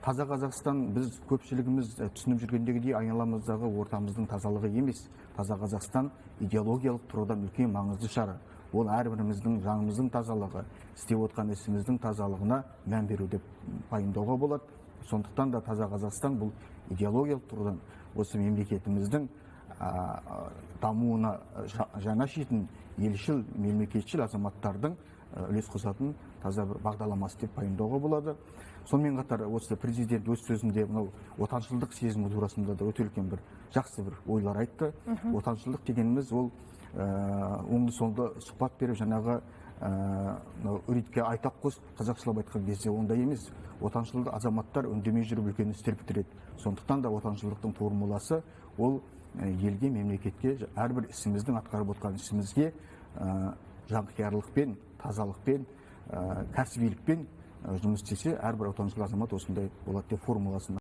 Таза Қазақстан біз көпшілігіміз түсініп жүргендегідей айналамыздағы ортамыздың тазалығы емес. Таза Қазақстан идеологиялық тұрғыдан үлкен маңызды шара. Ол әрбіріміздің жанымыздың тазалығы, істеп отқан ісіміздің тазалығына мән беру деп пайымдауға болады. Сондықтан да Таза Қазақстан бұл идеологиялық тұрғыдан осы мемлекетіміздің дамуына жаны ашитын елшіл, мемлекетшіл азаматтардың үлес қосатын таза бір бағдарламасы деп пайымдауға болады. Сонымен қатар осы президент өз сөзінде мынау отаншылдық сезімі турасында да өте үлкен бір жақсы бір ойлар айтты. Отаншылдық дегеніміз ол оңды солды сұхбат беріп, жаңағы мынау үритке айтақ қос, қазақшалап айтқан кезде ондай емес. Отаншылдық азаматтар үндемей жүріп үлкен істер бітіреді. Сондықтан да отаншылдықтың формуласы ол елге, мемлекетке, әрбір ісіміздің, атқарып отқан ісімізге жанқиярлықпен, тазалықпен, кәсібилікпен жұмыс істесе, әрбір отаншыл азамат осындай болады деп формуласын